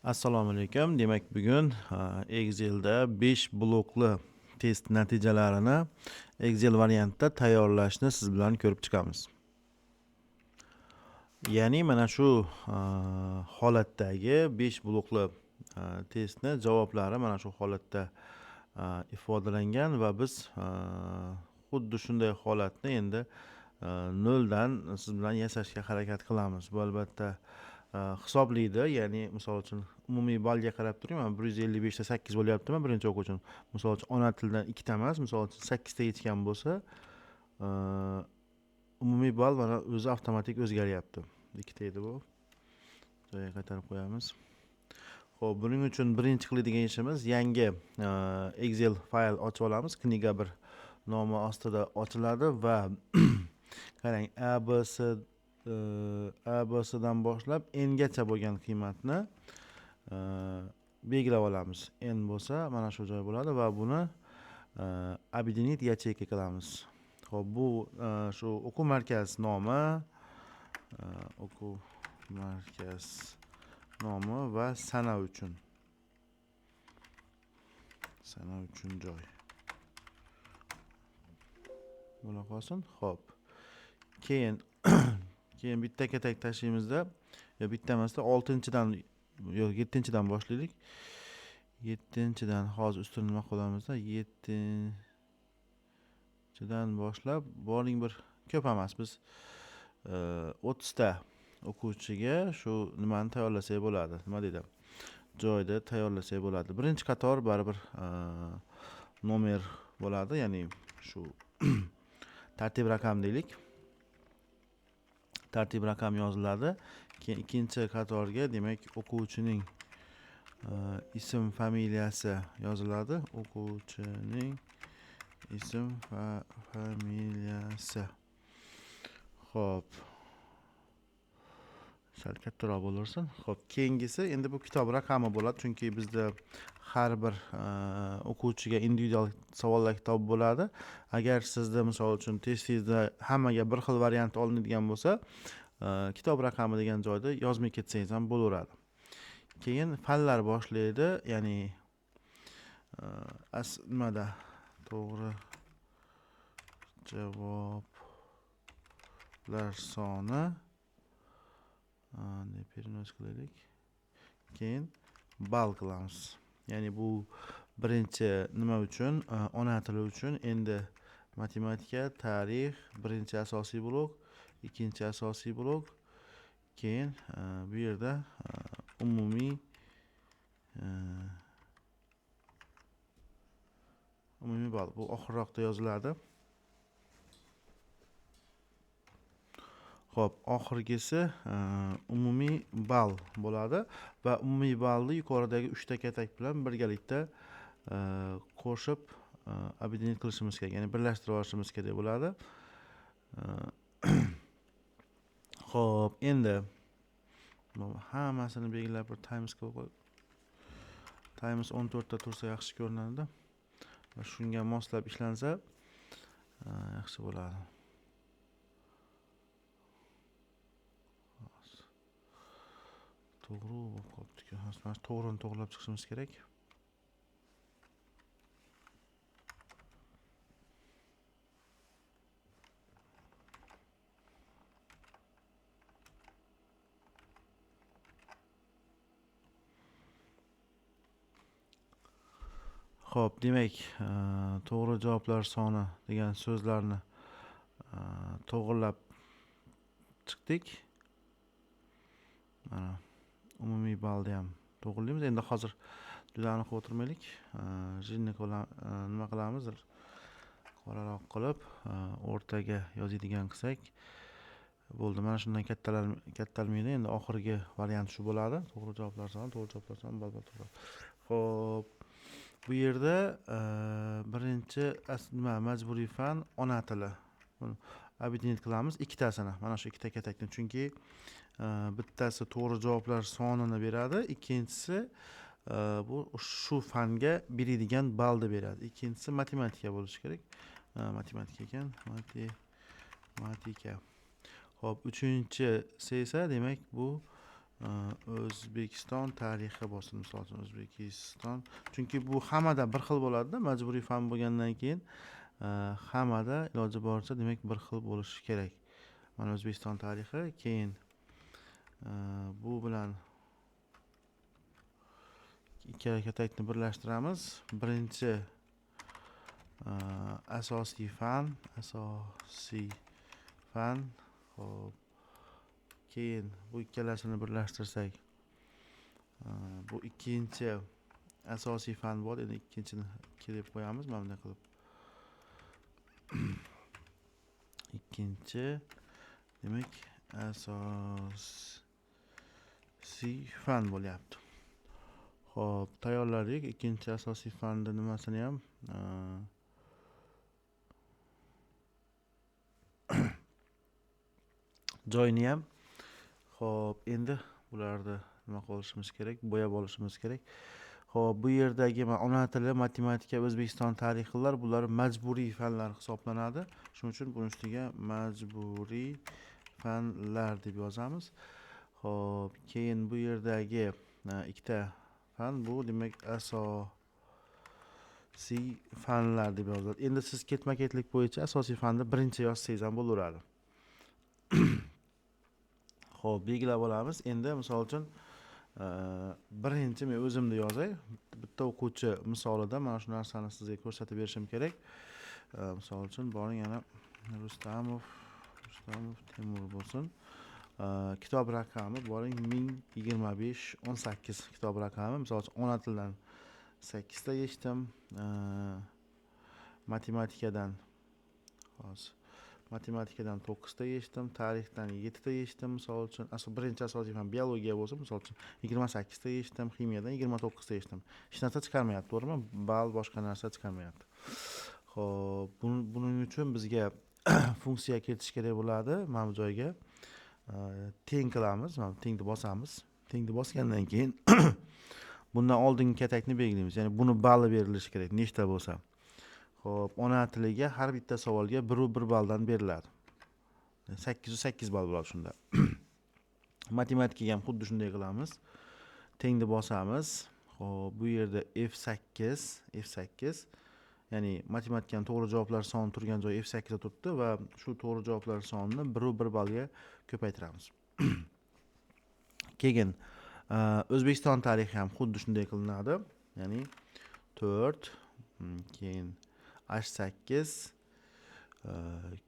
Assalomu alaykum. Demak, bugun Excelda 5 blokli test natijalarini Excel variantda tayyorlashni siz bilan ko'rib chiqamiz. Ya'ni mana shu holatdagi 5 blokli testni javoblari mana shu holatda ifodalangan va biz xuddi shunday holatni endi noldan siz bilan yasashga harakat qilamiz. Bu albatta hisoblaydi, ya'ni misol uchun umumiy ballga qarab turing, mana 155 ta 8 bo'lyaptimi birinchi o'quvchi? Misol uchun ona tilidan ikkita emas, misol uchun 8 ta yetgan bo'lsa, umumiy ball mana o'zi avtomatik o'zgaryapti. Ikkita edi bu. Joyiga qaytarib qo'yamiz. Xo'p, buning uchun birinchi qiladigan ishimiz yangi Excel fayl ochib olamiz. Kniga bir nomi ostida ochiladi va qarang, A B C A B C dan boshlab N gacha bo'lgan qiymatni belgilab olamiz. N bo'lsa mana shu joy bo'ladi va buni объединить ячейка qilamiz. Xo'p, bu shu o'quv markaz nomi, o'quv markaz nomi va sana uchun. Sana uchun joy. Bo'la qolsin. Xo'p. Keyin bitta katak tashlaymizda, yo bitta emasda 6-dan yo'q 7-dan boshlaylik. 7-dan hozir ustini nima qilamizda? 7-dan boshlab boring, bir ko'p emas, biz 30 ta o'quvchiga shu nimani tayyorlasak bo'ladi. Nima deydi? Joyda tayyorlasak bo'ladi. Birinchi qator baribir nomer bo'ladi, ya'ni shu tartib raqam deylik. Tartib raqam yoziladi. Keyin ikkinchi qatorga demak o'quvchining ism familiyasi yoziladi. O'quvchining ism familiyasi. Xo'p. Sal kattaroq bo'lursin. Xo'p, keyingisi endi bu kitob raqami bo'ladi, chunki bizda har bir o'quvchiga individual savollar kitobi bo'ladi. Agar sizda misol uchun testingizda hammaga bir xil variant olinadigan bo'lsa, kitob raqami degan joyda yozmay ketsangiz ham bo'laveradi. Keyin fanlar boshlaydi, ya'ni nimada to'g'ri javoblar soni перенос qilaylik. Keyin ball qilamiz. Ya'ni bu birinchi nima uchun, ona tili uchun, endi matematika, tarix birinchi asosiy blok, ikkinchi asosiy blok, keyin bu yerda umumiy ball. Bu oxirroqda yoziladi. Xo'p, oxirgisi umumiy ball bo'ladi va umumiy ballni yuqoridagi 3 ta katak bilan birgalikda qo'shib объединить qilishimiz kerak, ya'ni birlashtirib olishimiz kerak bo'ladi. Xo'p, endi hammasini belgilab bir times qilib qo'yib, times 14 ta tursa yaxshi ko'rinadi va shunga moslab ishlansa yaxshi bo'ladi. To'g'ri bo'lib qolibdi-ku. Hozir mana shu to'g'rini to'g'rilab chiqishimiz kerak. Xo'p, demak, to'g'ri javoblar soni degan so'zlarni to'g'rilab chiqdik. Mana umumiy ballni ham to'g'rilaymiz. Endi hozir juda aniq o'tirmaylik. Jilni nima qilamiz? Qoraroq qilib, o'rtaga yozadigan qilsak bo'ldi. Mana shundan kattalmaydi. Endi oxirgi variant shu bo'ladi. To'g'ri javoblar soni, to'g'ri javoblar soni, ball, ball, to'g'ri. Xo'p, bu yerda birinchi nima majburiy fan ona tili. Buni объединить qilamiz ikkitasini. Mana shu ikkita katakni, chunki bittasi to'g'ri javoblar sonini beradi, ikkinchisi bu shu fanga beradigan ballni beradi. Ikkinchisi matematika bo'lishi kerak. Matematika ekan, matematika. Xo'p, uchinchisi esa demak bu O'zbekiston tarixi bo'lsin, misol uchun O'zbekiston, chunki bu hammada bir xil bo'ladi-da, majburiy fan bo'lgandan keyin hammada iloji boricha demak bir xil bo'lishi kerak. Mana O'zbekiston tarixi, keyin bu bilan ikkala katakni birlashtiramiz. Birinchi asosiy fan, xo'p, keyin bu ikkalasini birlashtirsak, bu ikkinchi asosiy fan bo'ladi. Endi ikkinchini 2 deb qo'yamiz, mana bunday qilib. Ikkinchi demak asosiy fan bo'lyapti. Xo'p, tayyorladik. Ikkinchi asosiy fanni nimasini ham joyini ham. Xo'p, endi bularni nima qilishimiz kerak? Bo'yab olishimiz kerak. Xo'p, bu yerdagi ona tili, matematika, O'zbekiston tarixilar, bular majburiy fanlar hisoblanadi. Shuning uchun buning ustiga majburiy fanlar deb yozamiz. Xo'p, keyin bu yerdagi ikkita fan, bu demak asosiy fanlar deb yoziladi. Endi siz ketma-ketlik bo'yicha asosiy fanni birinchi yozsangiz ham bo'laveradi. Xo'p, belgilab olamiz. Endi misol uchun birinchi men o'zimni yozay. Bitta o'quvchi misolida mana shu narsani sizga ko'rsatib berishim kerak. Misol uchun boring yana Rustamov Temur bo'lsin. Kitob raqami boring 1025 18 kitob raqami. Misol uchun ona tilidan 8 ta yechdim. Matematikadan hozir matematikadan 9 ta yechdim, tarixdan 7 ta yechdim. Misol uchun birinchi asosiy fan biologiya bo'lsa, misol uchun 28 ta yechdim, ximiyadan 29 ta yechdim. Hech narsa chiqarmayapti, to'g'rimi? Ball boshqa narsa chiqarmayapti. Xo'p, buning uchun bizga funksiya kiritish kerak bo'ladi. Mana bu joyga teng qilamiz, mana tengni bosamiz. Tengni bosgandan keyin bundan oldingi katakni belgilaymiz. Ya'ni buni balli berilishi kerak, nechta bo'lsa. Xo'p, ona tiliga har bitta savolga 1.1 balldan beriladi. 808 ball bo'ladi shunda. Matematikaga ham xuddi shunday qilamiz. Tengni bosamiz. Xo'p, bu yerda F8, ya'ni matematikaning to'g'ri javoblar soni turgan joyi F8 da turibdi va shu to'g'ri javoblar sonini 1.1 ballga ko'paytiramiz. Keyin O'zbekiston tarixi ham xuddi shunday qilinadi. Ya'ni 4, keyin H8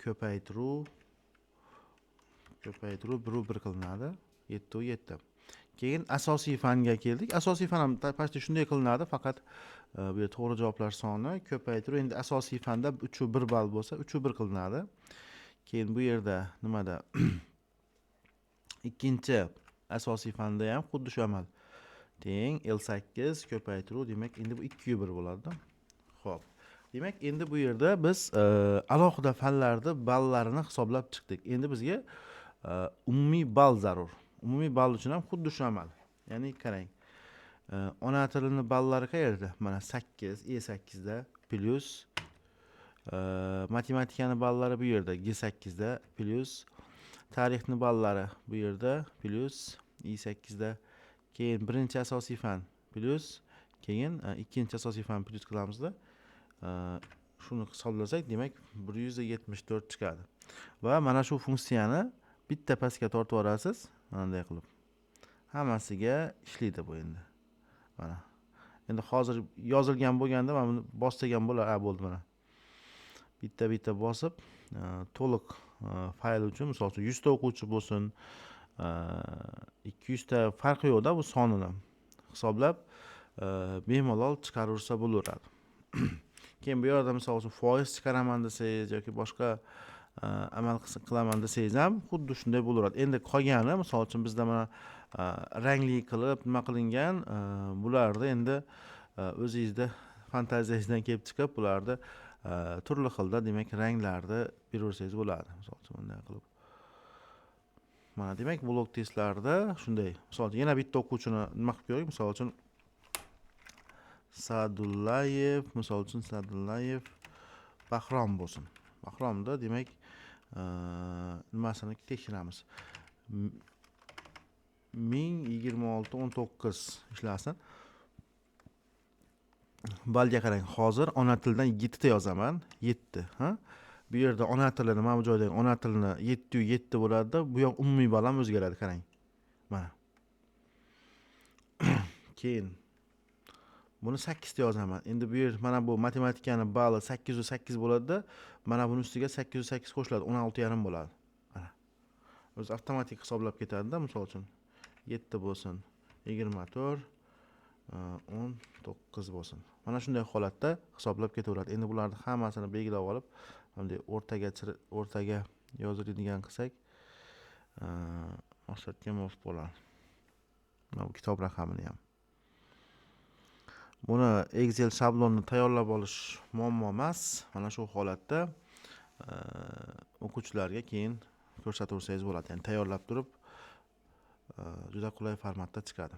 ko'paytiruv 1.1 qilinadi. 7.7. Keyin asosiy fanga keldik. Asosiy fan ham почти shunday qilinadi, faqat bu yerda to'g'ri javoblar soni ko'paytiruv. Endi asosiy fanda 3.1 ball bo'lsa 3.1 qilinadi. Keyin bu yerda nimada? Ikkinchi asosiy fanda ham xuddi shu amal. Teng L8 ko'paytiruv, demak endi bu 2.1 bo'ladi-da. Xo'p. Demak, endi bu yerda biz alohida fanlarni ballarini hisoblab chiqdik. Endi bizga umumiy ball zarur. Umumiy ball uchun ham xuddi shu amal. Ya'ni qarang. Ona tilini ballari qayerda? Mana 8, E8 da plus matematikani ballari bu yerda G8 da plus tarixni ballari bu yerda plus I8 da, keyin birinchi asosiy fan plus keyin ikkinchi asosiy fan plus qilamizda. Shuni hisoblasak, demak 174 chiqadi. Va mana shu funksiyani bitta pastga tortib yuborasiz, mana bunday qilib. Hammasiga ishlaydi bu endi. Mana. Endi hozir yozilgan bo'lganda mana buni bossak ham bo'lar. Ha, bo'ldi mana. Bitta-bitta bosib, to'liq fayl uchun, misol uchun 100 ta o'quvchi bo'lsin, 200 ta farqi yo'qda bu sonini hisoblab, bemalol chiqaraversa bo'laveradi. Keyin bu yerda misol uchun foiz chiqaraman desangiz yoki boshqa amal qilaman desangiz ham xuddi shunday bo'laveradi. Endi qolgani, misol uchun bizda mana rangli qilib nima qilingan, bularni endi o'zingizda fantaziyangizdan kelib chiqib bularni turli xilda demak ranglarni beraversangiz bo'ladi. Misol uchun bunday qilib. Mana demak blok testlarda shunday. Misol uchun yana bitta o'quvchini nima qilib ko'raylik. Misol uchun Sadullayev, misol uchun Sadullayev Bahrom bo'lsin. Bahromda demak nimasini tekshiramiz. 1026,19 ishlasin. Ballga qarang, hozir ona tilidan 7 ta yozaman, 7, ha? Bu yerda ona tilini, mana bu joydagi ona tilini 7 yu 7 bo'ladida, bu yoq umumiy ball ham o'zgaradi, qarang. Mana. Keyin buni 8 ta yozaman. Endi bu yer, mana bu matematikani balli 808 bo'ladida, mana buni ustiga 808 qo'shiladi, 16,5 bo'ladi. Mana. O'zi avtomatik hisoblab ketadi-da, misol uchun 7 bo'lsin, 24, 19 bo'lsin. Mana shunday holatda hisoblab ketaveradi. Endi bularni hammasini belgilab olib, bunday o'rtaga yoziladigan qilsak, maqsadga muvofiq bo'ladi. Mana bu kitob raqamini ham. Buni Excel shablonni tayyorlab olish muammo emas. Mana shu holatda o'quvchilarga keyin ko'rsataversangiz bo'ladi. Ya'ni tayyorlab turib, juda qulay formatda chiqadi.